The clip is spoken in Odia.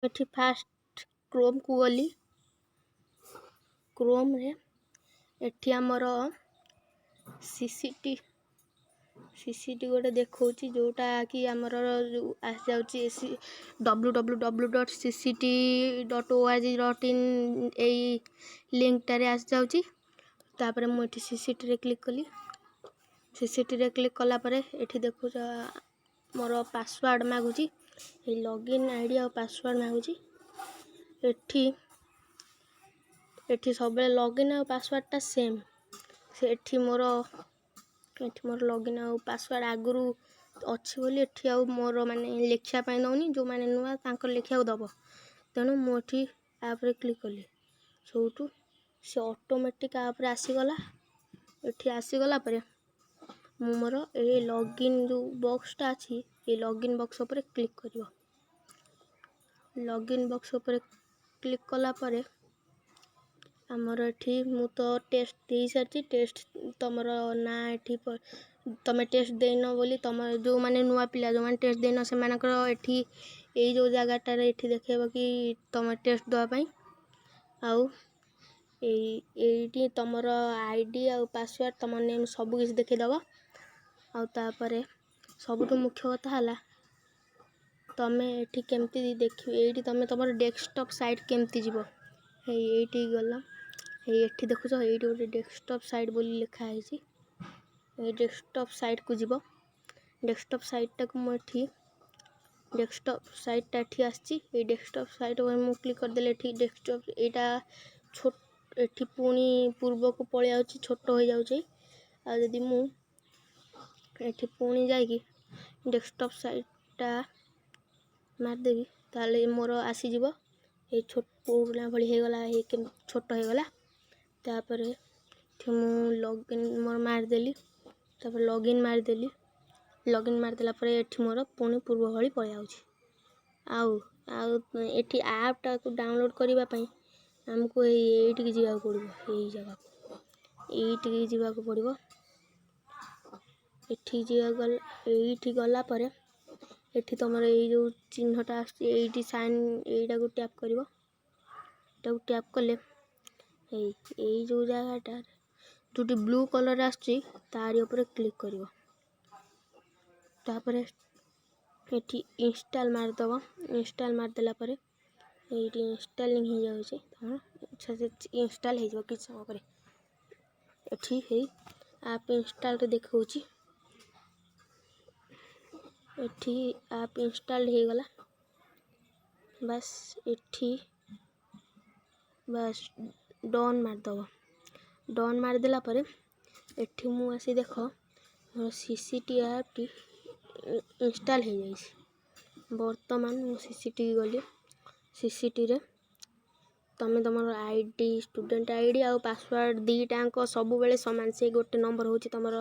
ଏଠି ଫାଷ୍ଟ କ୍ରୋମ୍କୁ ଗଲି। କ୍ରୋମ୍ରେ ଏଠି ଆମର ସିସିଟି ଗୋଟେ ଦେଖାଉଛି, ଯେଉଁଟା କି ଆମର ଯେଉଁ ଆସିଯାଉଛି C www.cct.org.in, ଏଇ ଲିଙ୍କଟାରେ ଆସିଯାଉଛି। ତାପରେ ମୁଁ ଏଠି ସିସିଟିରେ କ୍ଲିକ୍ କଲି। ସିସିଟିରେ କ୍ଲିକ୍ କଲା ପରେ ଏଠି ଦେଖୁଛ, ମୋର ପାସୱାର୍ଡ଼ ମାଗୁଛି। ଏଇ ଲଗ୍ଇନ୍ ଆଇଡ଼ି ଆଉ ପାସୱାର୍ଡ଼ ମାଗୁଛି। ଏଠି ଏଠି ସବୁବେଳେ ଲଗ୍ଇନ୍ ଆଉ ପାସୱାର୍ଡ଼ଟା ସେମ୍। ସେ ଏଠି ମୋର ଲଗ୍ଇନ୍ ଆଉ ପାସୱାର୍ଡ଼ ଆଗରୁ ଅଛି ବୋଲି ଏଠି ଆଉ ମୋର ମାନେ ଲେଖିବା ପାଇଁ ଦେଉନି। ଯେଉଁମାନେ ନୂଆ, ତାଙ୍କର ଲେଖିବାକୁ ଦେବ। ତେଣୁ ମୁଁ ଏଠି ଆପ୍ରେ କ୍ଲିକ୍ କଲି। ସେଇଠୁ ସେ ଅଟୋମେଟିକ୍ ଆପ୍ରେ ଆସିଗଲା। ଏଠି ଆସିଗଲା ପରେ ମୁଁ ମୋର ଏଇ ଲଗ୍ଇନ୍ ଯେଉଁ ବକ୍ସଟା ଅଛି, ଏଇ ଲଗ୍ଇନ୍ ବକ୍ସ ଉପରେ କ୍ଲିକ୍ କରିବ। ଲଗ୍ଇନ୍ ବକ୍ସ ଉପରେ କ୍ଲିକ୍ କଲା ପରେ ଆମର ଏଠି ମୁଁ ତ ଟେଷ୍ଟ ଦେଇସାରିଛି। ଟେଷ୍ଟ ତୁମର ନାଁ ଏଠି, ତୁମେ ଟେଷ୍ଟ ଦେଇନ ବୋଲି ତୁମ ଯେଉଁମାନେ ନୂଆ ପିଲା, ଯେଉଁମାନେ ଟେଷ୍ଟ ଦେଇନ, ସେମାନଙ୍କର ଏଠି ଏଇ ଯେଉଁ ଜାଗାଟାରେ ଏଠି ଦେଖେଇବ କି ତୁମେ ଟେଷ୍ଟ ଦେବା ପାଇଁ। ଆଉ ଏଇଠି ତୁମର ଆଇଡ଼ି ଆଉ ପାସୱାର୍ଡ଼, ତୁମ ନେମ୍ ସବୁ କିଛି ଦେଖେଇଦେବ। ଆଉ ତାପରେ ସବୁଠୁ ମୁଖ୍ୟ କଥା ହେଲା, ତୁମେ ଏଠି କେମିତି ଦେଖିବ? ଏଇଠି ତୁମେ ତୁମର ଡେସ୍କଟପ୍ ସାଇଟ୍ କେମିତି ଯିବ? ଏଇଠି ଗଲ, ଏଇ ଏଠି ଦେଖୁଛ, ଏଇଠି ଗୋଟେ ଡେସ୍କଟପ୍ ସାଇଟ୍ ବୋଲି ଲେଖା ହେଇଛି। ଏଇ ଡେସ୍କଟପ୍ ସାଇଟ୍କୁ ଯିବ। ଡେସ୍କଟପ୍ ସାଇଟ୍ଟାକୁ ମୁଁ ଏଠି ଡେସ୍କଟପ୍ ସାଇଟ୍ଟା ଏଠି ଆସିଛି। ଏଇ ଡେସ୍କଟପ୍ ସାଇଟ୍ ଉପରେ ମୁଁ କ୍ଲିକ୍ କରିଦେଲେ ଏଠି ଡେସ୍କଟପ୍ ଏଇଟା ଛୋଟ, ଏଠି ପୁଣି ପୂର୍ବକୁ ପଳେଇ ଯାଉଛି, ଛୋଟ ହୋଇଯାଉଛି। ଆଉ ଯଦି ମୁଁ ଏଠି ପୁଣି ଯାଇକି ଡେସ୍କଟପ୍ ସାଇଟ୍ଟା ମାରିଦେବି, ତାହେଲେ ମୋର ଆସିଯିବ। ଏଇ ଛୋଟ ପୁରୁଣା ଭଳି ହେଇଗଲା, ଏଇ ଛୋଟ ହେଇଗଲା। ତାପରେ ଏଠି ମୁଁ ଲଗ୍ଇନ୍ ମୋର ମାରିଦେଲି। ତାପରେ ଲଗ୍ଇନ୍ ମାରିଦେଲି। ଲଗ୍ଇନ୍ ମାରିଦେଲା ପରେ ଏଠି ମୋର ପୁଣି ପୂର୍ବ ଭଳି ପଳେଇ ଆଉଛି। ଆଉ ଆଉ ଏଠି ଆପ୍ଟାକୁ ଡାଉନଲୋଡ଼୍ କରିବା ପାଇଁ ଆମକୁ ଏଇଠିକି ଯିବାକୁ ପଡ଼ିବ, ଏଇ ଜାଗାକୁ, ଏଇଠିକି ଯିବାକୁ ପଡ଼ିବ। ଏଠିକି ଯିବାକୁ ଗଲେ, ଏଇଠି ଗଲା ପରେ ଏଠି ତୁମର ଏଇ ଯେଉଁ ଚିହ୍ନଟା ଆସୁଛି, ଏଇଠି ସାଇନ୍, ଏଇଟାକୁ ଟ୍ୟାପ୍ କରିବ। ଏଇଟାକୁ ଟ୍ୟାପ୍ କଲେ ଏଇ ଏଇ ଯେଉଁ ଜାଗାଟା, ଯେଉଁଠି ବ୍ଲୁ କଲର୍ ଆସୁଛି, ତାରି ଉପରେ କ୍ଲିକ୍ କରିବ। ତାପରେ ଏଠି ଇନଷ୍ଟଲ୍ ମାରିଦେବ। ଇନଷ୍ଟଲ୍ ମାରିଦେଲା ପରେ ଏଇଠି ଇନଷ୍ଟଲିଂ ହେଇଯାଉଛି ତମର। ସେ ଇନଷ୍ଟଲ୍ ହେଇଯିବ କିଛି ସମୟ ପରେ। ଏଠି ହେଇ ଆପ୍ ଇନଷ୍ଟଲ୍ରେ ଦେଖାଉଛି। ଏଠି ଆପ୍ ଇନଷ୍ଟଲ୍ ହେଇଗଲା। ବାସ୍, ଏଠି ବାସ୍ ଡନ୍ ମାରିଦେବ। ଡନ୍ ମାରିଦେଲା ପରେ ଏଠି ମୁଁ ଆସି ଦେଖ, ମୋର ସିସିଟି ଆପ୍ଟି ଇନଷ୍ଟଲ୍ ହେଇଯାଇଛି। ବର୍ତ୍ତମାନ ମୁଁ ସିସିଟି ଗଲି। ସିସିଟିରେ ତୁମେ ତୁମର ଆଇଡ଼ି, ଷ୍ଟୁଡ଼େଣ୍ଟ ଆଇଡ଼ି ଆଉ ପାସୱାର୍ଡ଼ ଦୁଇଟାଙ୍କ ସବୁବେଳେ ସମାନ। ସେଇ ଗୋଟେ ନମ୍ବର ହେଉଛି ତୁମର।